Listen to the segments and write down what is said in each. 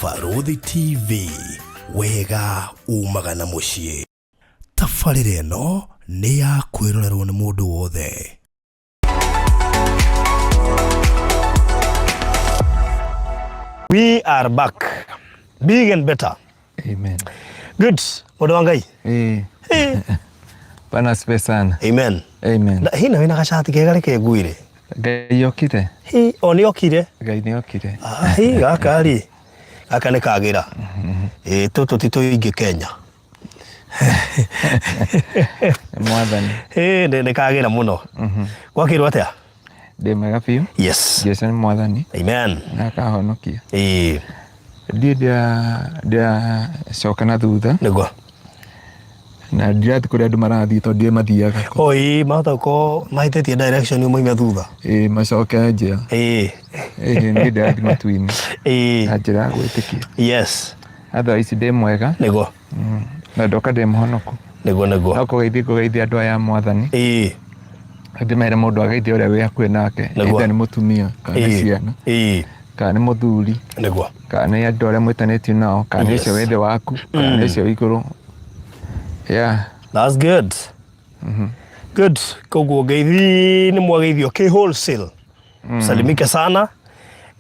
Barũthi TV, wega umaga na mũciĩ. Tabarĩra ĩno nĩ ya kwĩrorerwo nĩ mũndũ wothe. We are back. Big and better. Amen. Good. Mũndũ wa Ngai. Eh. Bwana asifiwe sana. Amen. Amen. Na hina wĩna gacati kega reke nguire. Ngai okire. Hi, o nĩ okire. Ngai nĩ okire. Ah, hi, gaka rĩ. Gaka nĩ kagĩra. Ĩ tũtũ ti tũingĩ Kenya. Nĩ Mwathani. Ĩ nĩ kagĩra mũno. Gwakĩrwo atĩa? Ndĩ mwega biũ. Yes. Jesu nĩ Mwathani Amen. na akahonokia. Ĩ Ndiĩ ndĩracoka na thutha nĩguo. na ndirathiĩ kũrĩa andũ marathiĩ tondũ ndiũĩ mathiaga kũ. Oi, mahota gũkorwo mahĩtĩtie direction moime thutha. Ĩ macoke njĩra. Ĩ. Ĩ niĩ ndĩrathiĩ matu-inĩ Ĩ. na njĩra ya gwĩtĩkia. Yes. Otherwise ndĩ mwega Nĩguo. na ndoka ndĩ mũhonoku. Nĩguo nĩguo. No kũgeithia ngũgeithia andũ aya a Mwathani. Ĩ. Ndĩmere mũndũ ageithie ũrĩa wĩ hakuhĩ nake. Nĩguo. Either nĩ mũtumia kana nĩ Ĩ. ciana Ĩ. kana nĩ mũthuri Nĩguo. kana nĩ andũ arĩa mwĩtanĩtio nao kana nĩ Yes. ũcio wĩ thĩ waku kana nĩ ũcio wĩ igũrũ. Yeah. That's good. Good. Koguo ngeithi nĩ mwageithio kĩ wholesale. Salimike sana.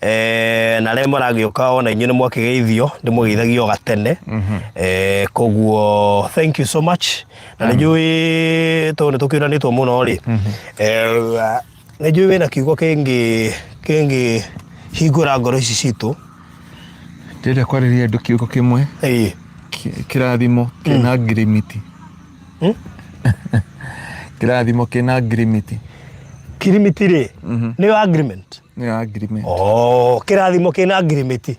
Eh, na arĩa maragĩũka ona inyuĩ nĩ mwakĩgeithio ndĩmũgeithagia o gatene. Eh, koguo thank you so much. Na nĩ njũĩ tondũ nĩ tũkĩũranĩtwo mũno rĩ. Eh, nĩ njũĩ wĩna kiugo kĩngĩ kĩngĩ hingũra ngoro ici citũ. Ndĩrenda kwarĩria andũ kiugo kĩmwe Ĩĩ. Kĩrathimo kĩna ngirimiti. Kĩrathimo kĩna ngirimiti. Kirimiti rĩ, nĩyo agreement. Nĩyo agreement. Oh, kĩrathimo kĩna ngirimiti.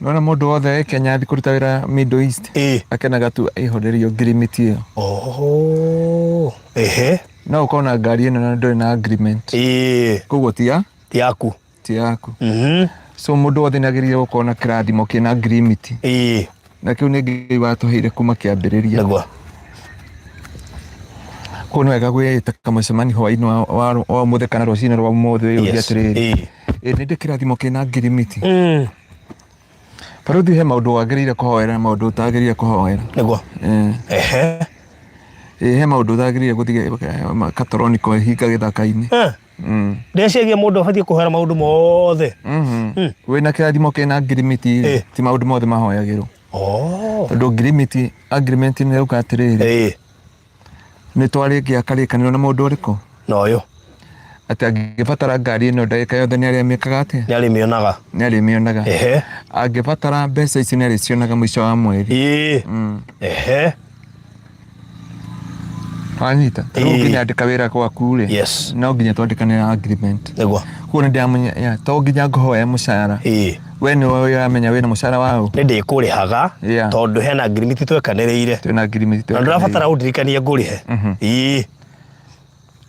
Nĩwona mũndũ wothe wĩ Kenya athiĩ kũruta wĩra Middle East Ĩĩ. akenaga tu aihũrĩrio ngirimiti ĩyo. Oh, ehe. No ũkorwo na ngari ĩno na ndũrĩ na agreement. Ĩĩ, Koguo ti ya ti yaku. ti yaku. So mũndũ wothe nĩ agĩrĩire gũkorwo na kĩrathimo kĩna ngirimiti. Ĩĩ, Na kĩu nĩ Ngai watũheire kuma kĩambĩrĩria. Nĩguo. Koguo nĩ wega gwĩta kamũcemanio hwaĩ-inĩ wa ũmũthĩ kana rũcinĩ rwa ũmũthĩ wĩyũrie atĩrĩrĩ, ĩ nĩ ndĩ kĩrathimo kĩna ngirimiti? Barũthi he maũndũ wagĩrĩire kũhoera na maũndũ ũtagĩrĩire kũhoera. Nĩguo. Ehe. Ĩ he maũndũ ũtagĩrĩire gũthiĩ katoroni kũhinga gĩthaka-inĩ. Ndeciria mũndũ abatiĩ kũhoera maũndũ mothe. Wĩna kĩrathimo kĩna ngirimiti rĩ, ti maũndũ mothe mahoyagĩrwo. Oh. Tondũ ngirimiti, agreement nĩ ĩrauga atĩrĩrĩ, Nĩ twarĩkia karĩkanĩro na mũndũ ũrĩkũ? Na ũyũ. Atĩ angĩbatara ngari ĩno ndagĩka yothe nĩ arĩmĩkaga atĩa? Nĩ arĩmĩonaga. Nĩ arĩmĩonaga. Ehe. Angĩbatara mbeca ici nĩ arĩcionaga mũico wa mweri. Ĩĩ. Ehe. Wanyita? Ta rĩu Ĩĩ. ũngĩnyandĩka wĩra gwaku rĩ, Yes. no nginya twandĩkanĩre agreement. Nĩguo. Koguo nĩ ndĩramenya, yeah, to nginya ngũhoe mũcara. Ĩĩ. We nĩwe ũramenya wĩna mũcara waũ. Nĩ ndĩkũrĩhaga Yeah. tondũ hena agreement twekanĩrĩire. Twĩna agreement Na ndũrabatara ũndirikanie ngũrĩhe. Ĩĩ.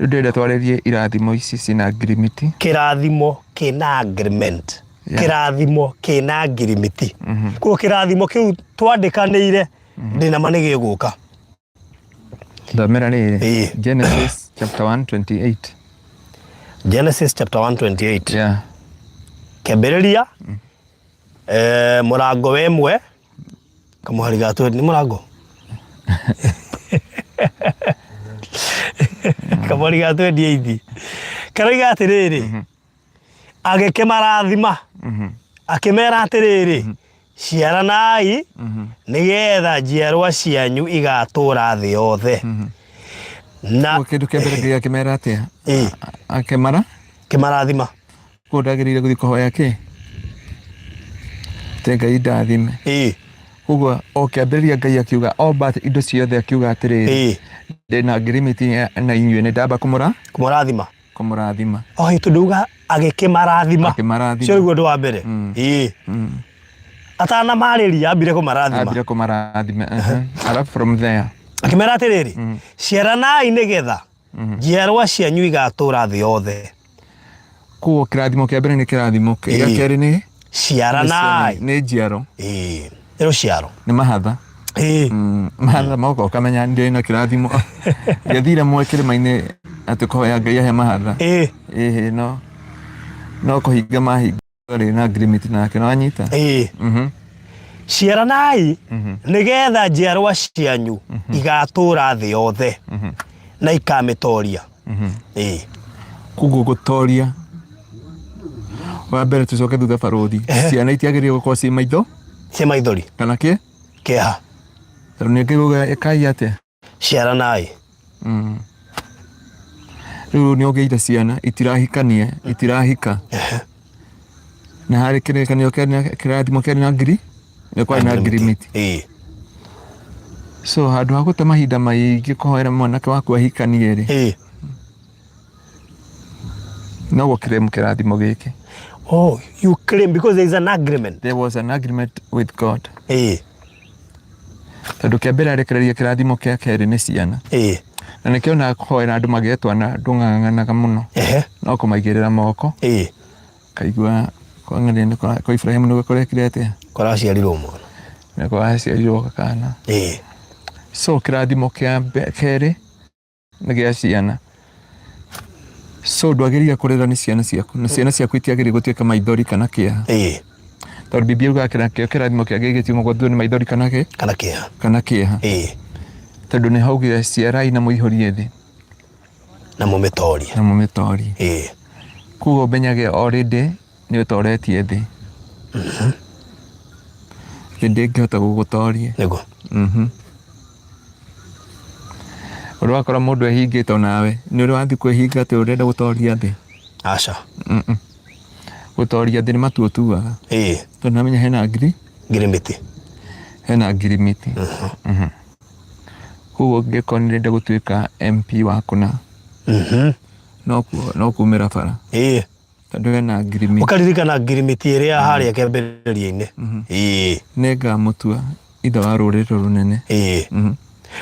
Rĩu ndĩrenda twarĩrie irathimo ici ciĩna agreement. Kĩrathimo kĩna agreement. Yeah. Kĩrathimo kĩna ngirimiti. Koguo kĩrathimo kĩu twandĩkanĩire ndĩna ma nĩ gĩgũka. Thomera rĩrĩ. Ĩĩ. Genesis chapter 128. Genesis chapter 128. Yeah. Kĩambĩrĩria eh, mũrango wa ĩmwe kamũhari ga 20 nĩ mũrango kamũhari ga 28 karoiga atĩrĩrĩ agĩkĩmarathima akĩmera atĩrĩrĩ ciaranai nĩgetha njiarwa cianyu igatũra thĩ yothe na Koguo kĩndũ kĩa mbere Ngai akĩmera atĩa? Ĩĩ. Akĩmara kĩmarathima koguo ndagĩrĩire gũthiĩ kũhoya kĩ? Atĩ Ngai ndathime. Ĩĩ. Koguo o kĩambĩrĩria Ngai akiuga omba indo ciothe akiuga atĩrĩrĩ Ĩĩ. ndĩna agreement na inyuĩ nĩ ndamba kũmũra kũmũrathima kũmũrathima. Oh, ĩ tondũ uga agĩkĩmarathima. Akĩmarathima. Ũcio nĩguo ũndũ wa mbere. Ĩĩ. Atanamarĩria ambire kũmarathima. Ambire kũmarathima. Alafu from there. Akĩmera atĩrĩrĩ, ciaranai nĩgetha njiarwa cianyu igatũra thĩ yothe. Koguo kĩrathimo kĩa mbere nĩ kĩrathimo, gĩa Ĩĩ. kerĩ nĩ Ciaranai. nĩ njiaro, Ĩĩ. Nĩ rũciaro. nĩ mahatha. Ĩĩ. Mahatha moka ũkamenya ndĩ na kĩrathimo. Ndiathire mwe kĩrĩma-inĩ atĩ kũhoya Ngai ahe mahatha. Ĩĩ. Ĩhĩ no no kũhinga mahinga rĩ na agreement nake nĩwanyita? Ĩĩ. Ciaranai nĩgetha njiarwa cianyu igatũra thĩ yothe na ikamĩtoria. Ĩĩ. Koguo gũtoria wa mbere tũcoke thutha barũthi, ciana itiagĩrĩire gũkorwo ciĩ maitho Cia maithori kana kĩ kĩeha. Tondũ nĩ ngĩuga ĩkai atĩa? Ciaranai. Rĩu nĩ ũgĩire ciana itirahikania, itirahika, na harĩ kĩrĩkanĩro kĩrathimo kĩarĩ na ngiri nĩ kwarĩ na ngirimiti. So handũ ha gũte mahinda maingĩ kũhoera mwanake waku ahikanie rĩ, no gũkiremu kĩrathimo gĩkĩ. Oh, you claim because there is an agreement. There was an agreement with God. Tondũ kĩa mbere arekereria kĩrathimo kĩa kerĩ nĩ ciana. Na nĩkĩo na kũhoera andũ magĩe twana ndũng'ang'anaga mũno. No kũmaigĩrĩra moko. Kaigua kwang'ania nĩ kwa Ibrahim nĩguo kũrekire atĩa? Kũraciarirwo mwana. Nĩ kũraciarirwo kana. So kĩrathimo kĩa kerĩ nĩ gĩa ciana. So ndwagĩrĩire kũrĩra nĩ ciana ciaku, na ciana ciaku itiagĩrĩire gũtuĩka maithori kana kĩeha. Tondũ Bibilia yugaga kĩo kĩrathimo kĩa Ngai gĩtiuma gũthirwo nĩ maithori kana kĩ? Kana kĩeha. Kana kĩeha. Tondũ nĩ haugire ciarai na mũihũrie thĩ. Na mũmĩtorie. Na mũmĩtorie. Koguo ũmenyage already nĩ ũtoretie thĩ. Thĩ ndĩngĩhota gũgũtoria. Nĩguo. Ũrĩ wakora mũndũ ehingĩte onawe nĩ ũrĩ wathiĩ kwĩhinga atĩ ũrenda gũtoria thĩ? Aca. Gũtoria thĩ nĩ matua ũtuaga. Tondũ nĩwamenya hena ngiri ngirimiti. Hena ngirimiti. Koguo ũngĩkorwo nĩ ũrenda gũtuĩka MP wa kũna, no kumĩra bara. Tondũ hena ngirimiti. Ũkaririkana ngirimiti ĩrĩa harĩa kĩambĩrĩria-inĩ. Nĩ ngamũtua ithe wa rũrĩrĩ rũnene.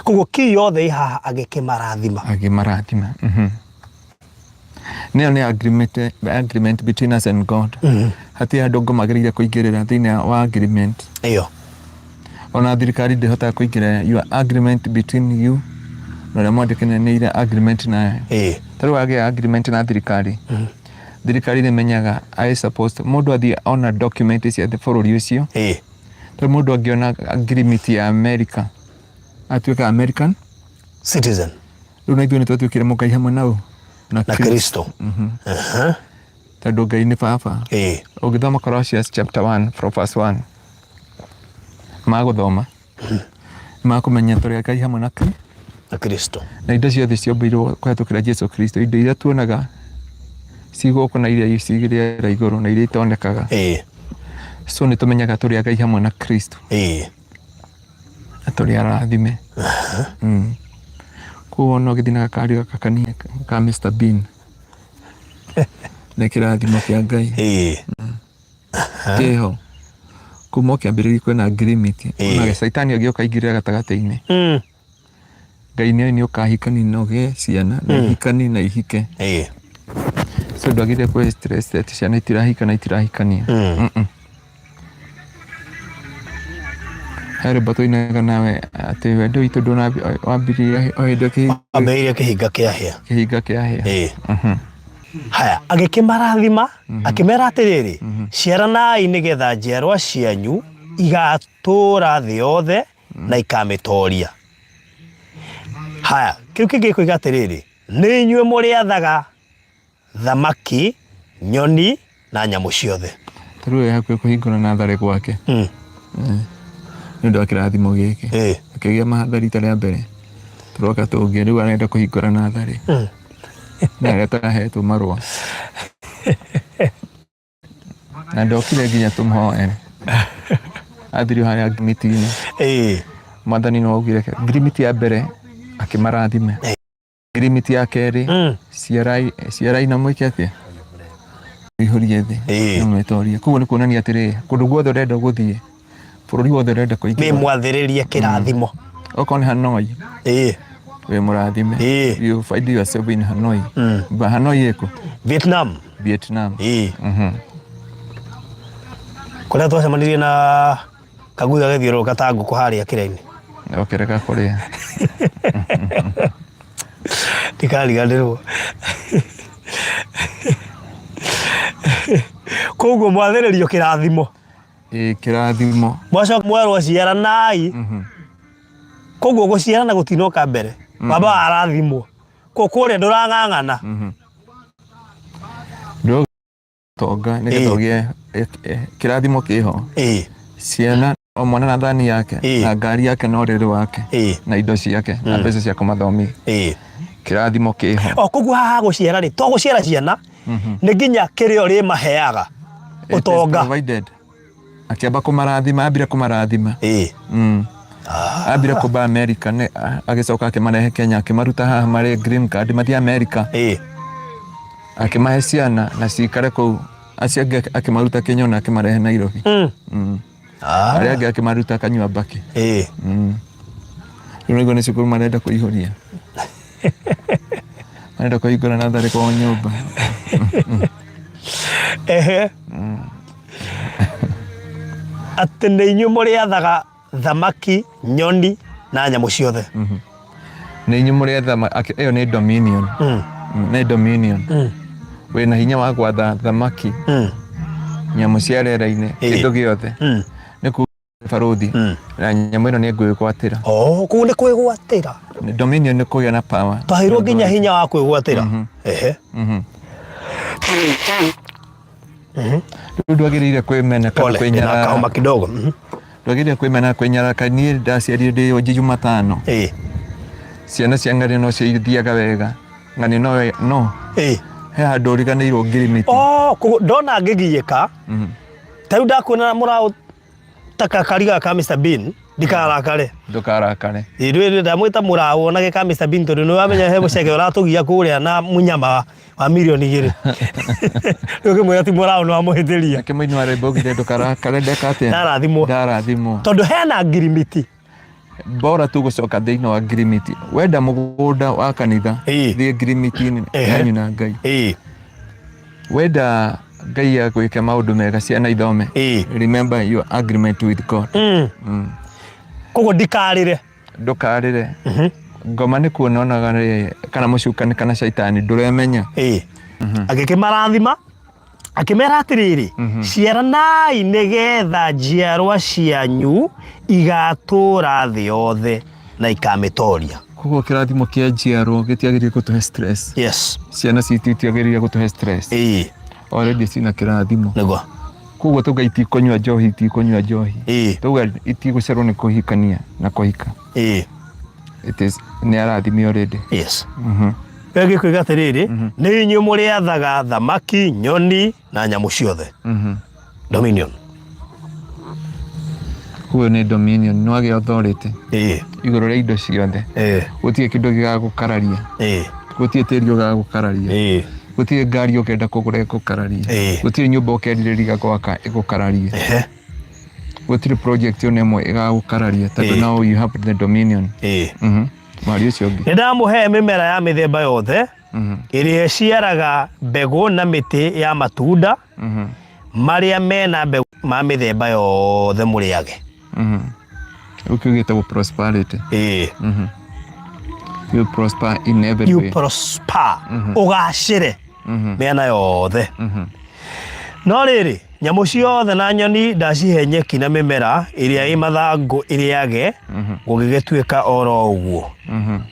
Koguo kii yothe ĩ haha agĩkĩmarathima. Agĩmarathima. Nĩyo nĩ agreement, agreement between us and God. Hatirĩ andũ ngomagĩrĩire kũingĩrĩra thĩinĩ wa agreement. Ĩyo. Ona thirikari ndĩhotaga kũingĩrĩra your agreement between you na ũrĩa mwandĩkanĩire agreement nayo. Ta rĩu wagĩa agreement na thirikari, thirikari nĩ ĩmenyaga I supposed mũndũ athiĩ ona document cia bũrũri ũcio. Tondũ mũndũ angĩona ngirimiti ya America atuĩka American citizen. Rĩu na ithuĩ nĩ twatuĩkire mũgai hamwe nao na Kristo. Tondũ Ngai nĩ baba. Ũngĩthoma Colossians chapter 1 from verse 1 magũthoma makũmenya tũrĩ Ngai hamwe na Kristo. Na Kristo. Na indo ciothe ciombirwo kũhetũkĩra Jesu Kristo, indo iria tuonaga ci gũkũ na iria ci rĩera igũrũ na iria itonekaga. So nĩ tũmenyaga tũrĩ a Ngai hamwe na Kristo. Na tũrĩ arathime. Koguo no gĩthiĩ na gakari gaka kanini ka Mr Bean. Nĩ kĩrathimo kĩa Ngai. Kĩho. Kuma ũkĩambĩrĩria kwĩna ngirimiti. Ona caitani angĩũka aingĩrĩre gatagatĩ-inĩ. Ngai nĩ nĩ ũkahikania na ũgĩe ciana na ihikanie na ihike. So ndwagĩrĩire kwĩ stress atĩ ciana itirahika na itirahikania. He rwĩmbo tũinaga nawe atĩ wendo witũ ndũnawambĩrĩria o hĩndĩ ĩyo Wambĩrĩirie kĩhinga kĩa hĩa. Kĩhinga kĩa hĩa. Haya, agĩkĩmarathima akĩmera atĩrĩrĩ, ciaranai nĩgetha njiarwa cianyu igatũra thĩ yothe na ikamĩtoria. Haya, kĩu kĩngĩ gĩkoiga atĩrĩrĩ, nĩ inyuĩ mũrĩathaga thamaki, nyoni na nyamũ ciothe. Ta rĩu e hakuhĩ kũhingũra natharĩ gwake. Nĩ ũndũ wa kĩrathimo gĩkĩ. Akĩgĩa mahatha rita rĩa mbere tũroka tũngĩ, rĩu arenda kũhingũra natharĩ. Na arĩa tarahetwo marũa. Na ndokire nginya tũmũhoere. Athirio harĩa ngirimiti-inĩ. Mwathani nĩ augire ngirimiti ya mbere akĩmarathime. Ngirimiti ya kerĩ, ciarai ciarai na mwĩke atĩa? Mũihũrie thĩ na mũmĩtorie. Koguo nĩ kuonania atĩrĩrĩ, kũndũ guothe ũrenda gũthiĩ, bũrũri wothe ũrenda Wĩ kũingĩra, mwathĩrĩrie kĩrathimo. Okorwo nĩ Hanoi, wĩ mũrathime. You find yourself in Hanoi. Ba Hanoi ĩkũ? Vietnam. Vietnam. Kũrĩa twacemanirie na kagui gagĩthiũrũrũka ta ngũkũ harĩa kĩrĩa-inĩ. Ũkĩrega kũrĩa. Ndikariganĩrwo. Koguo mwathĩrĩrio kĩrathimo. Ĩĩ, kĩrathimo. Mwacoka mwerwo ciaranai. Koguo gũciarana gũtinoka mbere. Wamba warathimwo. Kũ kũrĩa ndũrang'ang'ana. Ndũtonga nĩgetha ũgĩe kĩrathimo kĩho. Ciana o mwana na thani yake na ngari yake na ũrĩrĩ wake na indo ciake na mbeca cia kũmathomithia. Kĩrathimo kĩho. O koguo haha gũciara rĩ, to gũciara ciana, nĩ nginya kĩrĩa ũrĩmaheaga. It is Ũtonga. provided. Akĩamba kũmarathima, ambire kũmarathima. Ambire kũmba America nĩ agĩcoka akĩmarehe Kenya, akĩmaruta haha marĩ green card mathiĩ America. Akĩmahe ciana na cikare kũu. Acio angĩ akĩmaruta Kenya na akĩmarehe Nairobi. Arĩa angĩ akĩmaruta kanyua mbakĩ. Rĩu nĩguo nĩ cukuru marenda kũihũria. Marenda kũhingũra natharĩ kwao nyũmba. Ehe. Atĩ nĩ inyuĩ mũrĩathaga thamaki, nyoni na nyamũ ciothe. Nĩ inyuĩ mũrĩatha ĩyo nĩ dominion. Nĩ dominion. Wĩna hinya wa gwatha thamaki, nyamũ cia rĩera-inĩ, kĩndũ gĩothe. Nĩ kuga barũthi na nyamũ ĩno nĩ ngwĩgwatĩra. Oh, kũu nĩ kwĩgwatĩra. Dominion nĩ kũgĩa na power. Twaheirwo nginya hinya wa kwĩgwatĩra. Ehe. Rĩu ndwagĩrĩire kwĩmena kana Pole, nina kwĩnyarara. kahoma kidogo. Ndwagĩrĩire kwĩmena kwĩnyarara kaĩ niĩ ndaciarire ndĩ Jumatano. Ciana cia ng'ania no cithiaga wega. Ng'ania no no. He handũ ũriganĩirwo ngirimiti. Oh, koguo ndona ngĩgiĩka. Ta rĩu ndakuona mũraũ ta kakari gaka ka Mr Bean ndikarakare. Ndũkarakare. Rĩu ndamwĩta mũraũ onage ka Mr Bean tondũ nĩwamenya he mũceke ũratũgia kũrĩa na mũnyama wa mirioni igĩrĩ. Rĩu ũkĩmwĩra ti mũraũ nĩwamũhĩtĩria. Nake mũini wa rwĩmbo augire ndũkarakare ndeka atĩa? Ndarathimwo. Ndarathimwo. Tondũ hena ngirimiti. Bora tu gũcoka thĩinĩ wa ngirimiti. Wenda mũgũnda wa kanitha, thiĩ ngirimiti-inĩ yanyu na Ngai. Wenda Ngai agwĩke maũndũ mega, ciana ithome. Remember your agreement with God. Koguo ndikarĩre. Ndũkarĩre. Ngoma nĩ kuona onaga rĩ, kana mũcukani kana caitani ndũremenya. Agĩkĩmarathima akĩmera atĩrĩrĩ, ciaranai nĩgetha njiarwa cianyu igatũũra thĩ yothe na ikamĩtoria. Koguo kĩrathimo kĩa njiarwo gĩtiagĩrĩire gũtũhe stress. Ciana citũ itiagĩrĩire gũtũhe stress. Already cina kĩrathimo. Nĩguo. Koguo tauga itikũnyua njohi, itikũnyua njohi. Tauga itigũcerwo nĩ kũhikania na kũhika. It is nĩ arathime already. Rĩngĩ kuiga atĩrĩrĩ, nĩ inyuĩ mũrĩathaga thamaki, nyoni na nyamũ ciothe. Dominion. Koguo nĩ dominion, nĩ wagĩa authority igũrũ rĩa indo ciothe. Gũtirĩ kĩndũ gĩgagũkararia. Gũtirĩ tĩri ũgagũkararia. Gũtirĩ ngari ũkenda kũgũra ĩgũkararia. Gũtirĩ nyũmba ũkerirĩria gwaka ĩgũkararia. Gũtirĩ project ona ĩmwe ĩgagũkararia tondũ now you have the dominion. Mwaria ũcio ũngĩ. Nĩ ndamũhe mĩmera ya mĩthemba yothe ĩrĩa ĩciaraga mbegũ na mĩtĩ ya matunda marĩa mena mbegũ ma mĩthemba yothe mũrĩage. Rĩu kĩu gĩtagwo prosperity. You prosper in every You way. prosper. Ũgacĩre mĩena yothe. No rĩrĩ, nyamũ ciothe na nyoni ndacihe nyeki na mĩmera ĩrĩa ĩ mathangũ ĩrĩage, gũgĩgĩtuĩka o ro ũguo.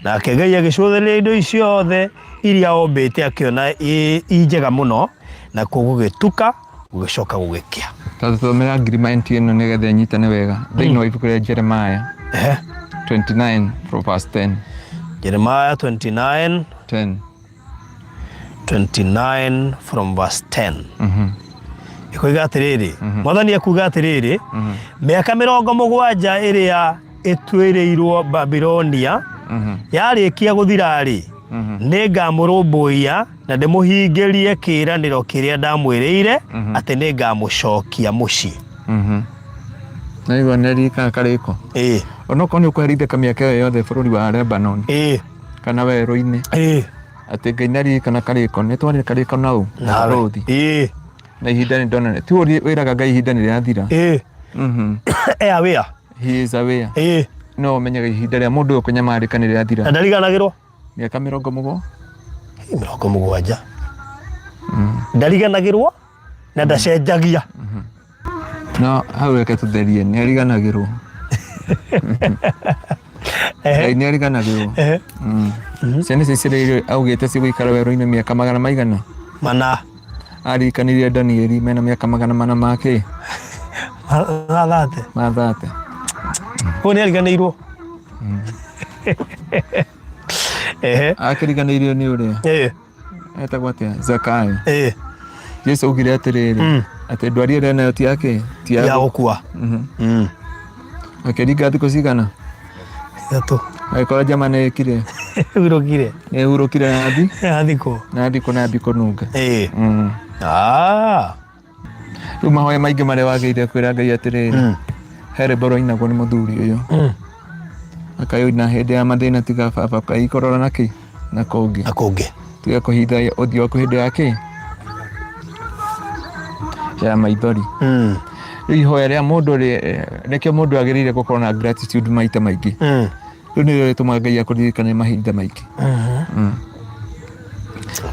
Nake Ngai agĩcũthĩrĩria indo icio ciothe iria ombĩte akĩona i njega mũno, nakuo gũgĩtuka, gũgĩcoka gũgĩkĩa. Ta tũthomera agreement ĩno nĩgetha ĩnyitane wega thĩinĩ wa ibuku rĩa Jeremiah 29 from verse 10. Jeremiah 29 10. 29 from verse 10. Ĩkoiga atĩrĩrĩ, Mwathani ekuga atĩrĩrĩ, mĩaka 70 ĩrĩa ĩtuĩrĩirwo Babilonia yarĩkia gũthira-rĩ, nĩngamũrũmbũiya na ndĩmũhingĩrie kĩĩranĩro kĩrĩa ndamwĩrĩire atĩ nĩngamũcokia mũciĩ. Naigua nĩririkana karĩko. Onokorwo nĩ ũkũherithĩka mĩaka ĩyo yothe bũrũri wa Lebanon kana werũ-inĩ, atĩ Ngai nĩaririkana karĩko, nĩtwarĩ karĩko nau na barũthi. Na ihinda nĩ ndona, ti ũrĩa wĩraga Ngai ihinda nĩ rĩathira. E aware. He is aware. No ũmenyaga ihinda rĩa mũndũ ũyũ kũnyamarĩka nĩ rĩathira. Na ndariganagĩrwo. Mĩaka mĩrongo mũgwa. 70. Ndariganagĩrwo na ndacenjagia. No hau reke tũtherie, nĩ ariganagĩrwo. Ngai nĩ ariganagĩrwo. Ciana icio Isiraeli augĩte cigũikara werũ-inĩ mĩaka magana maigana? Mana. Aririkanirie Danieli mena mĩaka 400 ma kĩ? Ma thate. Ma thate. Koguo nĩ ariganĩirwo. Ehe. Akĩriganĩirio nĩ ũrĩa? Etagwo atĩa? Zakayo. Jesu augire atĩrĩrĩ, atĩ ndwari ĩrĩa nayo ti yake, ti ya gũkua. Akĩringa thikũ cigana? 3. Agĩkora njama nĩ ĩkire. Hurũkire. Nĩ hurũkire na thi. Na thikũ. Na thikũ na thikũ nunga. Ah. Rĩu mahoya maingĩ marĩa wagĩrĩire kwĩra Ngai atĩrĩrĩ, he rwĩmbo rwainagwo nĩ mũthuri ũyũ. Akayũina hĩndĩ ya mathĩna tiga baba Ngai kũrora na kĩ na kũngĩ. Na kũngĩ. Tiga kũhitha ũthiũ waku hĩndĩ ya kĩ ya maithori. Rĩu ihoya rĩa mũndũ nĩkĩo mũndũ agĩrĩire gũkorwo na gratitude maita maingĩ. Rĩu nĩrĩo rĩtũmaga Ngai akũririkane mahinda maingĩ.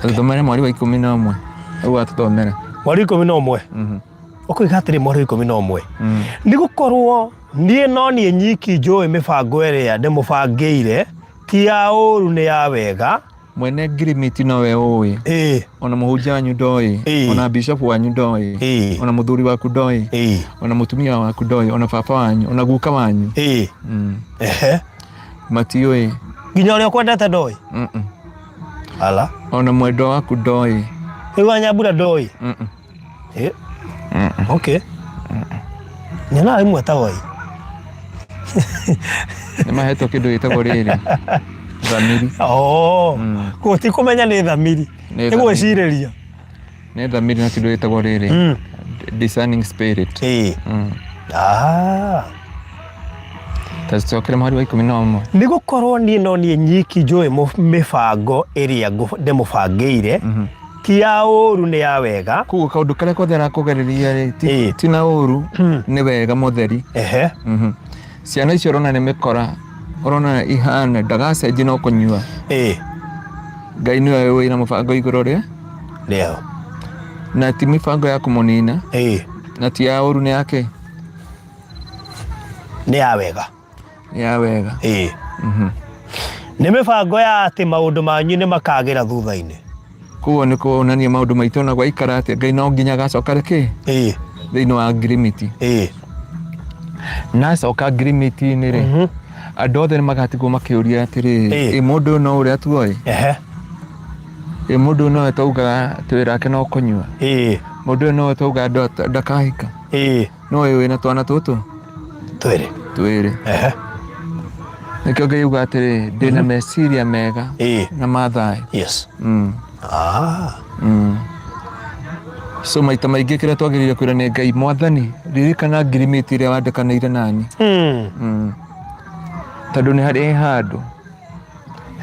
Tũthomere mweri wa 11. Ũguo atũthomere. Mweri wa 11. Ũkoiga atĩrĩ mweri wa 11. Nĩ gũkorwo niĩ no niĩ nyiki njũĩ mĩbango ĩrĩa ndĩmũbangĩire, ti ya ũũru nĩ ya wega. Mwene ngirimiti nowe ũĩ. Ona mũhunjia wanyu ndoĩ. Ona bishop wanyu ndoĩ. Ona mũthuri waku ndoĩ. Ona mũtumia waku ndoĩ. Ona baba wanyu. Ona guka wanyu. Matiũĩ. Nginya ũrĩa ũkwendete ndoĩ? Ala. Ona mwendwa waku ndoĩ. Rĩu Wanyambura ndoĩ? Okay. Nyonaga rĩmwe ta oi. Nĩ mahetwo kĩndũ gĩtagwo rĩrĩ. Thamiri. Oh. Koguo ti kũmenya nĩ thamiri. Nĩ Nĩ thamiri. gwĩcirĩria. Nĩ thamiri na kĩndũ gĩtagwo rĩrĩ. Discerning spirit. Ah. Ta cokere mũhari wa 11. Nĩ gũkorwo niĩ no niĩ nyiki njũĩ mĩbango ĩrĩa ndĩmũbangĩire, ti ya ũũru nĩ ya wega. Koguo kaũndũ karĩa kothe arakũgereria rĩ, ti na ũũru, nĩ wega mũtheri. Ciana icio ũrona nĩ mĩkora, ũrona ihana, ndagacenjie no kũnyua. Ngai nĩwe wĩna mũbango igũrũ rĩa Rĩao. Na ti mĩbango ya kũmũnina. Na ti ya ũũru, nĩ yake. Nĩ ya wega. Nĩ ya wega. Nĩ mĩbango ya atĩ maũndũ manyu nĩ makagĩra thutha-inĩ. Koguo nĩ kuonania maũndũ maitũ ona gwaikara atĩa Ngai no nginya agacoka rĩkĩ? Thĩinĩ wa ngirimiti. Na acoka ngirimiti-inĩ rĩ, andũ othe nĩ magatigwo makĩũria atĩrĩrĩ, ĩ mũndũ ũyũ no ũrĩa tuoĩ? Ĩ mũndũ ũyũ nowe twaugaga atĩ wĩra wake no kũnyua? Mũndũ ũyũ nowe twaugaga ndakahika? No ũyũ wĩna twana tũtũ? Twĩrĩ. Twĩrĩ. Nĩkĩo Ngai auga atĩrĩ, ndĩna meciria mega na ma thayũ. So maita maingĩ kĩrĩa twagĩrĩire kwĩra nĩ Ngai, Mwathani, ririkana ngirimiti ĩrĩa wandĩkanĩire nani. Tondũ nĩ harĩ handũ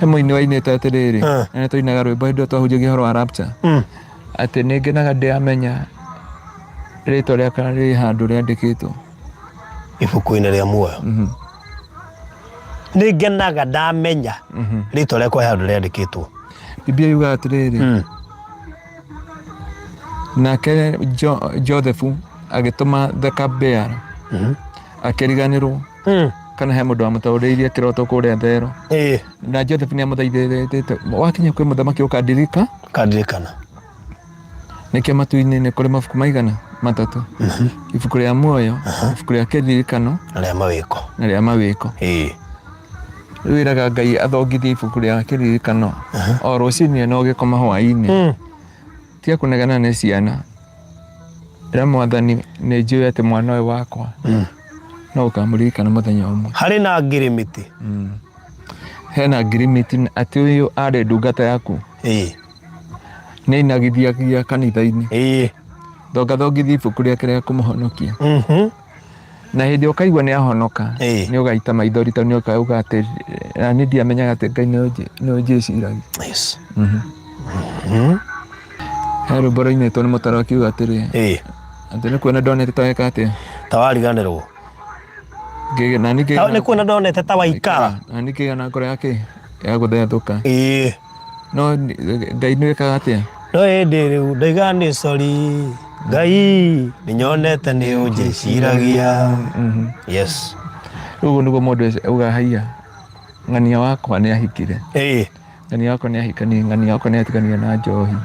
he mũini wainĩte atĩrĩrĩ, na nĩ twainaga rwĩmbo hĩndĩ ĩyo twahunjagia ũhoro wa rapture, atĩ nĩ ngenaga ndĩamenya rĩtwa rĩakwa rĩ handũ rĩandĩkĩtwo ibuku-inĩ rĩa muoyo. Nĩ ngenaga ndamenya rĩtwa rĩakwa he handũ rĩandĩkĩtwo. Biblia yugaga atĩrĩrĩ, nake Joseph agĩtũma the cupbearer akĩriganĩrwo kana he mũndũ wamũtaũrĩirie kĩroto kũrĩa Thero. Na Joseph nĩ amũthaithĩrĩte, wakinya kwĩ mũthamaki ũkandirika. Ũkandirikana. Nĩkĩo matu-inĩ nĩ kũrĩ mabuku maigana? 3. Ibuku rĩa muoyo, ibuku rĩa kĩririkano na rĩa mawĩko. Na rĩa mawĩko. Rĩu ĩraga Ngai athongithie ibuku rĩa kĩririkano o rũcinĩ na ũgĩkoma hwaĩ-inĩ. Tiga kũnegena nĩ ciana. Ĩra Mwathani nĩ njũĩ atĩ mwana ũyũ wakwa no ũkamũririkana mũthenya ũmwe. Harĩ na ngirimiti. Hena ngirimiti atĩ ũyũ arĩ ndungata yaku. Nĩ ainagithiagia kanitha-inĩ. Thongathongithia ibuku rĩake rĩa kũmũhonokia. Na hĩndĩ ĩrĩa ũkaigua nĩ ahonoka, nĩ ũgaita maithori tondũ nĩ ũkauga atĩ na niĩ ndiamenyaga atĩ Ngai nĩ ũnjĩciragia. He rwĩmbo rũinĩtwo nĩ mũtaro akiuga atĩrĩ, atĩ nĩ kuona ndonete ta weka atĩa? Ta wariganĩrwo. Na niĩ ngĩgĩa Nĩ kuona ndonete ta waikara. Na niĩ ngĩgĩa na ngoro yake ya gũthethũka. No Ngai nĩ wĩkaga atĩa? No ĩndĩ rĩu ndaiga nĩ sorry. Ngai nĩ nyonete nĩ ũnjĩciragia. Yes. Rĩu ũguo nĩguo mũndũ auga haiya, ng'ania wakwa nĩ ahikire. Ng'ania wakwa nĩ ahikanie, ng'ania wakwa nĩ atiganire na njohi.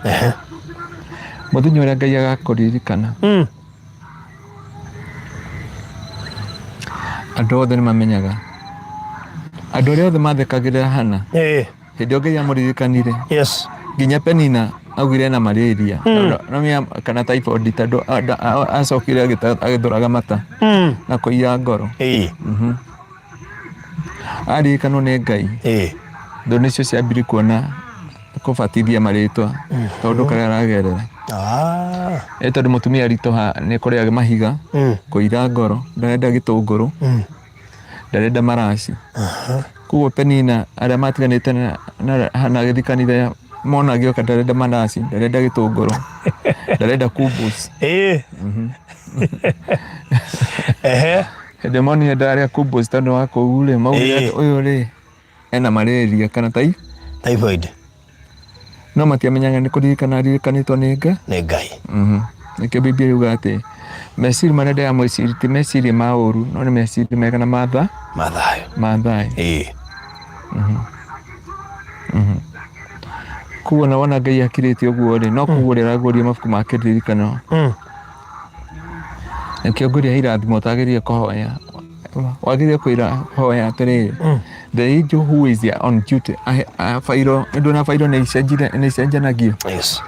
Mũthenya ũrĩa Ngai agakũririkana. Andũ othe nĩ mamenyaga. Andũ arĩa othe mathekagĩrĩra Hana. Hĩndĩ ĩyo Ngai amũririkanire. Yes. Nginya Penina augire ena malaria. No kana typhoid tondũ acokire agĩthũraga mata. Na kũiya ngoro. Aririkanwo nĩ Ngai. Thũ nĩcio ciambirie kuona kũbatithia marĩtwa tondũ karĩa aragerera. Ĩ tondũ mũtumia aritũha nĩ kũrĩa mahiga, kũira ngoro, ndarenda gĩtũngũrũ, ndarenda maraci. Koguo Penina arĩa matiganĩte na Hannah agĩthiĩ kanitha mona agĩũka ndarenda maraci, ndarenda gĩtũngũrũ, ndarenda kumbus. Ehe. Hĩndĩ monire ndarĩa kumbus tondũ wa kũu rĩ, maugire ũyũ rĩ ena malaria kana typhoid. No matiamenyaga nĩ kũririkana aririkanĩtwo nĩ Ngai. Nĩ Ngai. Nĩkĩo Bibilia yugaga atĩ meciria marĩa ndĩramwĩciria ti meciria ma ũru no nĩ meciria mega na ma tha Ma thayũ. Ma thayũ. Koguo na wona Ngai akirĩte ũguo rĩ, no kũguũria araguũria mabuku ma kĩririkano. Nĩkĩo ngũria irathimo ũtagĩrĩire kũhoya. Wagĩrĩire kwĩra hoya atĩrĩrĩ, the angel who is on duty, bairo, nĩ bairo nĩ icenjanagio. Yes.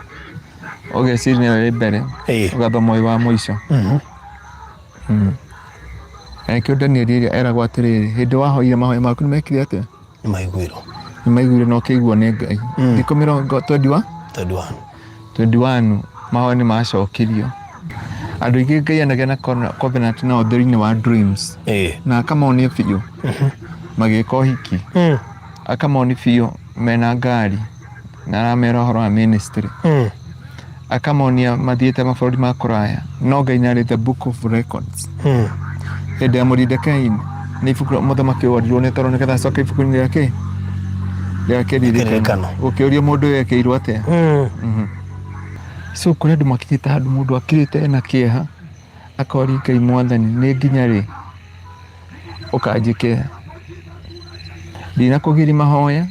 Ũgeciria nĩwe wĩ mbere, ũgathoma wĩ wa mũico. Na nĩkĩo Danieli ĩrĩa eragwo atĩrĩrĩ, hĩndĩ wahoire mahoya maku nĩ mekire atĩa? Nĩ maiguirwo. Nĩ maiguirwo na ũkĩiguo nĩ Ngai. Thikũ mĩrongo 21? 21. 21 mahoya nĩ macokirio. Andũ aingĩ Ngai anagĩa na covenant nao thĩinĩ wa dreams. Na akamonia biũ magĩka ũhiki. Akamonia biũ mena ngari na aramera ũhoro wa ministry. Akamonia mathiĩte mabũrũri ma kũraya no Ngai nĩ arĩ the book of records. Hĩndĩ ya Moridekai nĩ ibuku mũthamaki orirwo nĩ toro nĩgetha acoke ibuku-inĩ rĩa kĩ rĩa kĩririkano. Gũkĩũrio mũndũ ũyũ ekĩirwo atĩa. So kũrĩ andũ makinyĩte handũ mũndũ akirĩte ena kĩeha akoria Ngai mwathani nĩ nginya rĩ ũkanjĩkĩra. Ndinakũgiria mahoya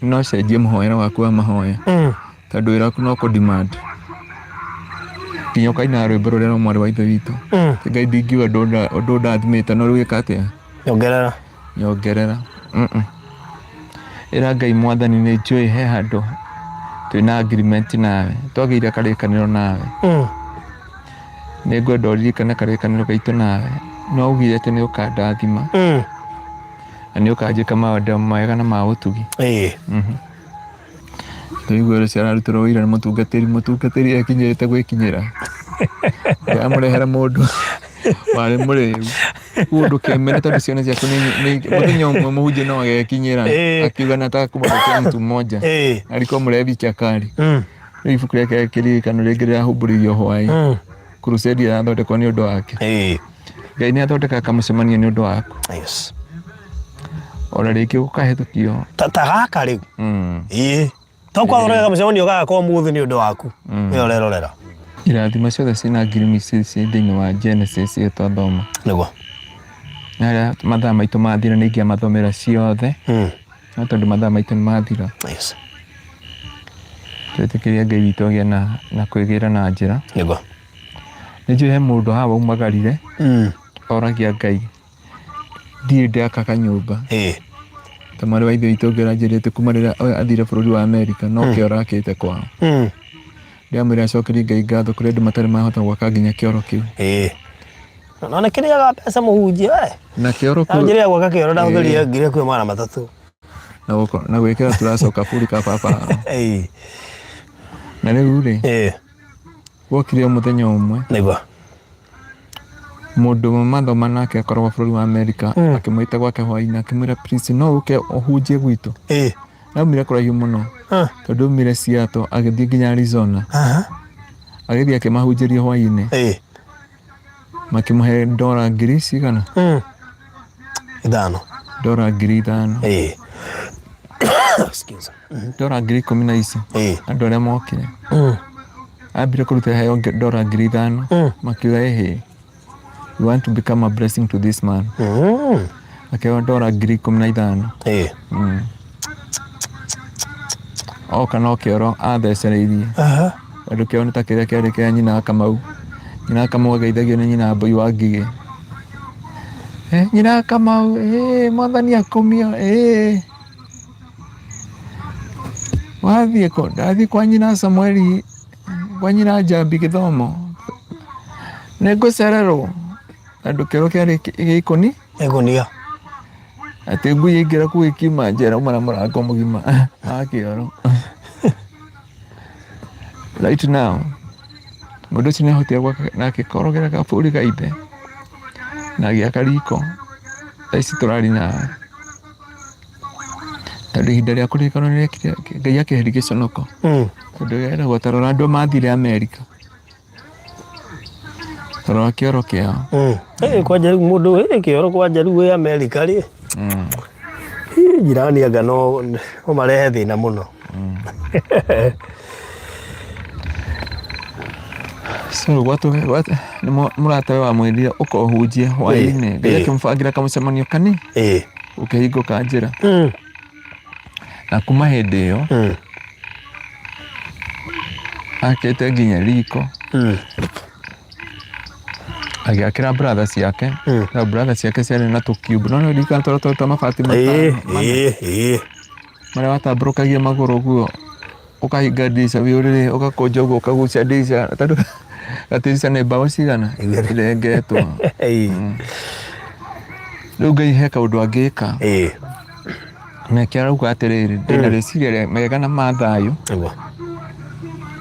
no cenjia mũhoere waku wa mahoya tondũ wĩra waku no kũ demand nginya ũkainaga rwĩmbo rũrĩa rwa mwarĩ wa ithe witũ. Ngai ndingiuga ũndũ ũndathimĩte no rĩu ĩka atĩa? Nyongerera. Nyongerera. Ĩra Ngai mwathani nĩ njũĩ he handũ twĩna agreement nawe, twagĩire karĩkanĩro nawe. Nĩ ngwenda ũririkane karĩkanĩro gaitũ nawe. Nĩ waugire atĩ nĩ ũkandathima na nĩ ũkanjĩka maũndũ mega na ma ũtugi. Tũigua ũrĩa ararutĩrwo wĩira nĩ mũtungatĩri, mũtungatĩri ekinyĩrĩte gwĩkinyĩra. Ndĩramũrehera mũndũ warĩ mũrĩu. Koguo ndũkemene tondũ ciana ciaku nĩ mũthenya ũmwe mũhunjia no agekinyĩra akiuga nataka kumwelekea mtu mmoja. Alikuwa mlevi chakari. Rĩu ibuku rĩake rĩa kĩririkano rĩngĩ rĩrahumbũririo hwaĩ. Crusade ĩrathondekwo nĩ ũndũ wake. Ngai nĩ athondekaga kamũcemanio nĩ ũndũ waku. Yes. Ona rĩngĩ gũkahĩtũkio. Ta gaka rĩu. Ĩĩ. To kwathondeka kamũcemanio gaka kwa ũmũthĩ nĩ ũndũ waku. Nĩwe ũrerorera. Irathimo ciothe ciĩna ngirimiti ciĩ thĩinĩ wa Genesis ĩyo twathoma. Nĩguo. Na harĩa mathaa maitũ mathira nĩ ingĩamathomera ciothe. No tondũ mathaa maitũ nĩ mathira. Yes. Twĩtĩkĩrie Ngai witũ agĩe na kwĩgĩra na njĩra. Nĩguo. Nĩ njũĩ he mũndũ haha waumagarire. Oragia Ngai ndirĩ ndaka kanyũmba. Ta mwarĩ wa ithe witũ ũngĩ ũranjĩrĩte kuma rĩrĩa athire bũrũri wa Amerika no kĩoro akĩte kwao. Ndĩramwĩra acokerie Ngai ngatho kũrĩ andũ matarĩ mahota gwaka nginya kĩoro kĩu. Na nĩ kĩrĩaga mbeca mũhunjia we. Na kĩoro kĩu. Anjĩrĩra gwaka kĩoro ndahũthĩrire ngiri hakuhĩ 300. Na gwĩkĩra turacoka buri ka baba hao. Na rĩu rĩ. Gwokire o mũthenya ũmwe. Nĩguo. Mũndũ ũmwe mathoma nake akoragwo bũrũri wa Amerika akĩmwĩta gwake hwainĩ akĩmwĩra please no ũke ũhunjie gwitũ. Aumire kũraihu mũno tondũ aumire Seattle agĩthiĩ nginya Arizona. Agĩthiĩ akĩmahunjĩria hwainĩ. Makĩmũhe ndora ngiri cigana? 5. Ndora 5,000. Excuse. Ndora 10,000 na ici. Andũ arĩa mokire. Ambire kũruta heo ndora 5,000. Makiuga, "Ĩhĩ, we want to become a blessing to this man." Akĩheo ndora 15,000. Oka no kĩoro athecereirie. Tondũ kĩoro nĩ ta kĩrĩa kĩarĩ kĩa nyina wa Kamau. Nyina wa Kamau ageithagio nĩ nyina Mbũi wa Ngigĩ. Eh, nyina wa Kamau, eh, mwathani akumio, eh. Wathiĩ kũ? Ndathiĩ kwa nyina Samueli, kwa nyina Njambi gĩthomo. Nĩ ngũcererwo. Tondũ kĩoro kĩarĩ gĩkũni. Ĩgũnia. Atĩ ngui yaingĩra kũu ĩkiuma njera uma na mũrango mũgima wa kĩoro. Right now, mũndũ ũcio nĩ ahotire gwaka na akĩkorogera kaburi ga ithe na agĩaka riko. Thaa ici tũraria nawe. Tondũ ihinda rĩa kũririkana nĩ rĩekire, Ngai akĩeheria gĩconoko. Tondũ eragwo ta rora andũ mathire Amerika. Ta rora kĩoro kĩao. Ĩ kwanja rĩu mũndũ ĩ kĩoro kwanja rĩu wĩ Amerika rĩ. Ĩ, jirani anga no marehe thĩna mũno. So gwatũ nĩ mũratawe wamwĩrire ũka ũhunjie hwaĩ-inĩ. Ngai akĩmũbangĩra kamũcemanio kani ũkĩhingũka njĩra. Na kuma hĩndĩ ĩyo akĩte nginya riko. Agĩakĩra brother ciake. Na brother ciake ciarĩ na tũkiumbu. No nĩ ririkana tũrĩa twa mabati matano mana. Marĩa watambũrũkagia magũrũ ũguo ũkahinga ndirica wĩ ũrĩrĩ ũgakũnja ũguo ũkagucia ndirica tondũ gatirica nĩ mbaũ cigana irengetwo. Rĩu Ngai he kaũndũ angĩka. Nake arauga atĩrĩrĩ, ndĩna rĩciria rĩa mega na ma thayũ.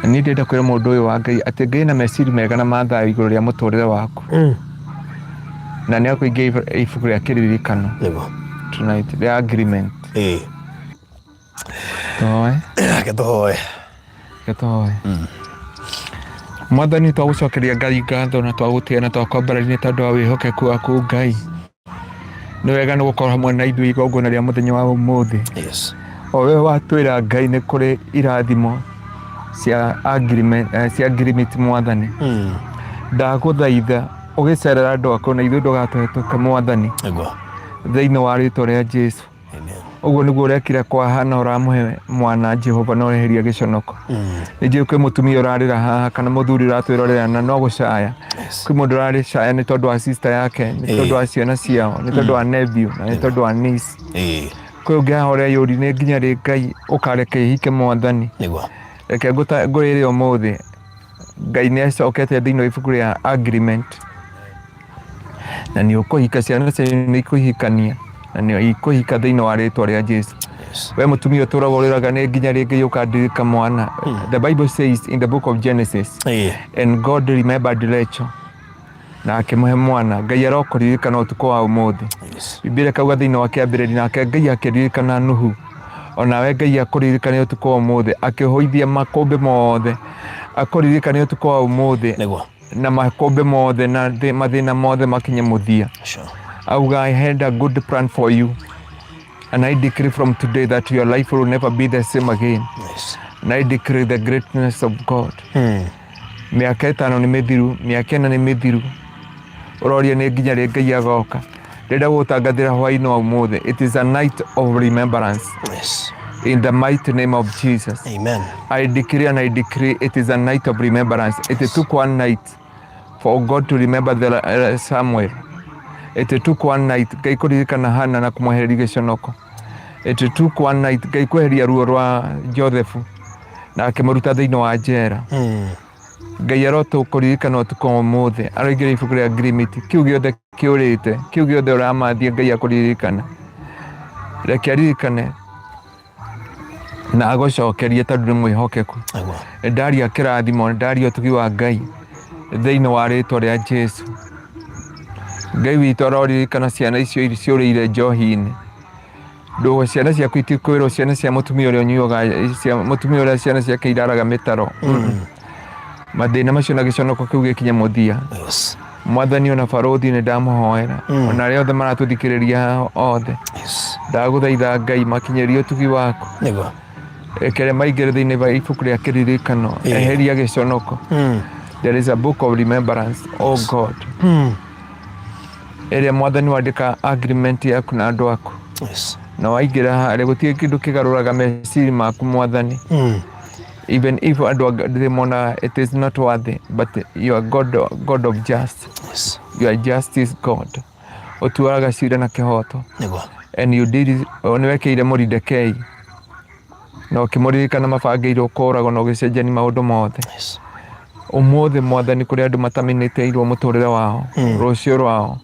Na niĩ ndĩrenda kwĩra mũndũ ũyũ wa Ngai atĩ Ngai ena meciria mega na ma thayũ igũrũ rĩa mũtũrĩre waku. Na nĩ akũingĩria ibuku rĩa kĩririkano. Tonight, rĩa agreement. Tũhoe. Reke tũhoe. Reke tũhoe. Mwathani twagũcokeria Ngai ngatho na twagũtĩa na twakwambararia nĩ tondũ wa wĩhokeku waku Ngai. Nĩ wega nĩ gũkorwo hamwe na ithuĩ igongona rĩa mũthenya wa ũmũthĩ. O we watwĩra Ngai nĩ kũrĩ irathimo cia agreement, cia agreement Mwathani. Ndagũthaitha ũgĩcerera andũ aku na ithuĩ ndũgatũhetũke Mwathani. Thĩinĩ wa rĩtwa rĩa Jesu. Ũguo nĩguo ũrekire kwa Hana ũramũhe mwana Jehova na ũreheria gĩconoko. Nĩ njũĩ kwĩ mũtumia ũrarĩra haha kana mũthuri ũratwĩrorera na no gũcaya. Kwĩ mũndũ ũrarĩcaya nĩ tondũ wa sister yake, nĩ tondũ wa ciana ciao, nĩ tondũ wa nephew na nĩ tondũ wa niece. Kwĩ ũngĩ haha ũreyũria nĩ nginya rĩ Ngai ũkareka ihike Mwathani. Reke ngwĩre ũmũthĩ Ngai nĩ acokete thĩinĩ wa ibuku rĩa agreement na nĩ ũkũhika, ciana cianyu nĩ ikũhikania na nĩ ikũhika thĩinĩ wa rĩtwa rĩa Jesu. We mũtumia ũtũraga ũrĩraga nĩ nginya rĩ Ngai ũkandirika mwana. The Bible says in the book of Genesis, and God remembered Rachel na akĩmũhe mwana. Ngai arokũririkana ũtukũ wa ũmũthĩ. Bibilia ĩkauga thĩinĩ wa kĩambĩrĩria, nake Ngai akĩririkana Nuhu. Onawe Ngai akũririkane ũtukũ wa ũmũthĩ, akĩhũithia makũmbĩ mothe. Akũririkane ũtukũ wa ũmũthĩ. Na makũmbĩ mothe na mathĩna mothe makinye mũthia. Auga, I had a good plan for you and I decree from today that your life will never be the same again. And I decree the greatness of God. Mĩaka 5 nĩ mĩthiru, mĩaka 4 nĩ mĩthiru. Ũroria nĩ nginya rĩ Ngai agoka. Ndĩrenda gũgũtangathĩra hwaĩ-inĩ wa ũmũthĩ. It is a night of remembrance. In the mighty name of Jesus. Amen. I decree and I decree it is a night of remembrance. It took one night for God to remember the Samuel. It took one night Ngai kũririkana Hannah na kũmwehereria gĩconoko. It took one night Ngai kweheria ruo rwa Joseph na akĩmũruta thĩinĩ wa njera. Ngai arotũkũririkana ũtukũ wa ũmũthĩ, aroingĩra ibuku rĩa ngirimiti, kĩu gĩothe kĩũrĩte, kĩu gĩothe ũramathia Ngai akũririkane. Reke aririkane na agũcokerie tondũ nĩ mwĩhokeku. Ndaria kĩrathimo, ndaria ũtugi wa Ngai thĩinĩ wa rĩtwa rĩa Jesu. Ngai witũ aroririkana ciana icio ciũrĩire njohi-inĩ. Ndũgũ ciana ciaku itikwĩrwo ciana cia mũtumia ũrĩa ũnyuaga, cia mũtumia ũrĩa ciana ciake iraraga mĩtaro. Mathĩna macio na gĩconoko kĩu gĩkinye mũthia. Mwathani ona barũthi nĩ ndamũhoera. Ona arĩa othe maratũthikĩrĩria haha othe. Ndagũthaitha Ngai makinyĩrie ũtugi waku. Reke maingĩre thĩinĩ wa ibuku rĩa kĩririkano. Eheria gĩconoko. There is a book of remembrance, oh God, ĩrĩa Mwathani wandĩka agreement yaku na andũ aku. Na waingĩra harĩa gũtirĩ kĩndũ kĩgarũraga meciria maku, Mwathani. Even if andũ angĩ monaga it is not worthy, but you are God, God of just. You are justice God. Ũtuaga cira na kĩhoto. And you did it, nĩ wekĩire Moridekei na ũkĩmũririkana mabangĩirwo kũragwo na ũgĩcenjania maũndũ mothe. Ũmũthĩ, Mwathani, kũrĩ andũ mataminĩtĩirwo mũtũrĩre wao, rũciũ rwao,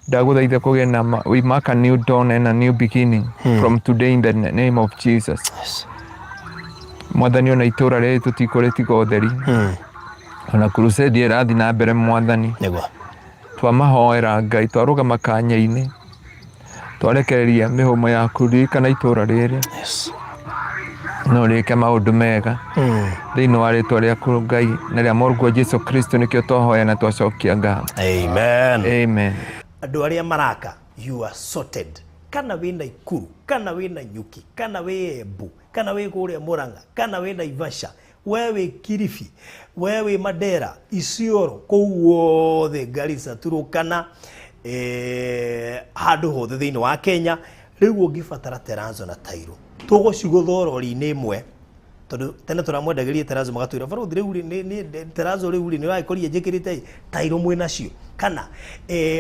ndagũthaitha kũgĩe na we mark a new dawn and a new beginning from today in the name of Jesus. Mwathani, ona itũra rĩrĩ tũtikũrĩtiga ũtheri. Ona crusade ĩrathiĩ na mbere, Mwathani, twamahoera Ngai, twarũgama kanya-inĩ, twarekereria mĩhũmũ yaku, ririkana itũra rĩrĩ no rĩke maũndũ mega. Thĩinĩ wa rĩtwa rĩaku, Ngai, na rĩa Mũrũguo Jesu Kristo, nĩkĩo twahoya na twacokia ngatho. Amen. Amen. Andũ arĩa maraka, you are sorted. Kana wĩ Naikuru, kana wĩ Nanyuki, kana wĩ Embu, kana wĩ kũrĩa Murang'a, kana wĩ Naivasha, we wĩ Kilifi, we wĩ Mandera, Isiolo, kũu guothe, Garissa, Turukana, handũ hothe thĩinĩ wa Kenya. Rĩu ũngĩbatara terrazzo na tairo, tũgũcigũtha rori-inĩ ĩmwe, tondũ tene tũramwendagĩria terrazzo magatwĩra, "Barothi, rĩu rĩ, terrazzo rĩu rĩ, nĩ ũragĩkorire njĩkĩrĩte ĩ tairo mwĩ nacio?" Kana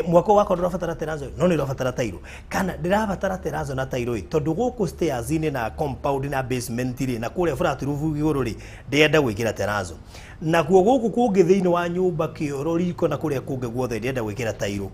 mwaka ũyũ wakwa ndũrabatara terrazzo no nĩ ũrabatara tairo, kana ndĩrabatara terrazzo na tairo ĩ, tondũ gũkũ stairs-inĩ na compound na basement rĩ, na kũrĩa flat roof igũrũ rĩ, ndĩrenda gwĩkĩra terrazzo, nakuo gũkũ kũngĩ thĩinĩ wa nyũmba, kĩoro, riko na kũrĩa kũngĩ guothe, ndĩrenda gwĩkĩra tairo.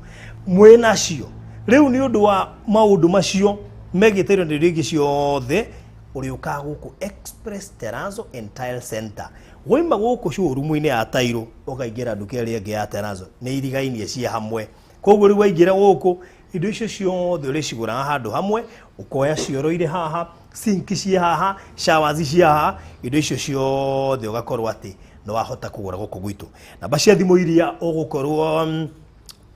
Mwĩ nacio rĩu. Nĩ ũndũ wa maũndũ macio megiĩ tairo na indo ingĩ ciothe, ũrĩũkaga gũkũ Express Terrazzo and Tile Center. Waima gũkũ showroom-inĩ ya tairo, ũkaingĩra nduka ĩrĩa ĩngĩ ya terrazzo, nĩ irigainie ciĩ hamwe. Koguo rĩu waingĩra gũkũ, indo icio ciothe ũrĩcigũraga handũ hamwe. Ũkoya cioro irĩ haha, sink ciĩ haha, showers ciĩ haha, indo icio ciothe ũgakorwo atĩ nĩ wahota kũgũra gũkũ gwitũ. Namba cia thimũ iria ũgũkorwo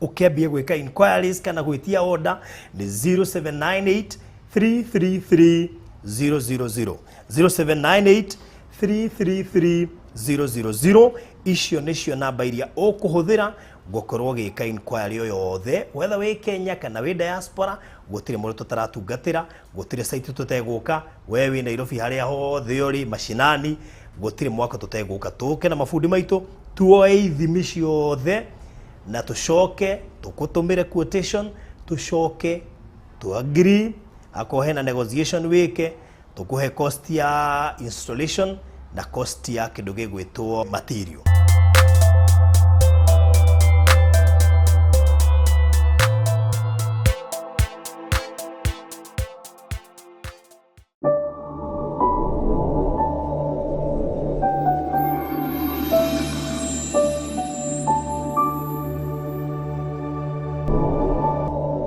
ũkĩambia gwĩka inquiries kana gwĩtia order nĩ 0798 333 000, 0798 333 000. Icio nĩcio namba iria ũkũhũthĩra gũkorwo ũgĩka inquiry o yothe, whether wĩ Kenya kana wĩ diaspora. Gũtirĩ mũndũ tũtaratungatĩra, gũtirĩ site tũtegũka. We wĩ Nairobi, harĩa hothe ũrĩ mashinani, gũtirĩ mwaka tũtegũka, tũke na mabundi maitũ, tuoe ithimi ciothe na tũcoke tũkũtũmĩre quotation, tũcoke tu agree. Akorwo hena negotiation wĩke, tũkũhe cost ya installation na cost ya kĩndũ gĩgwĩtwo material.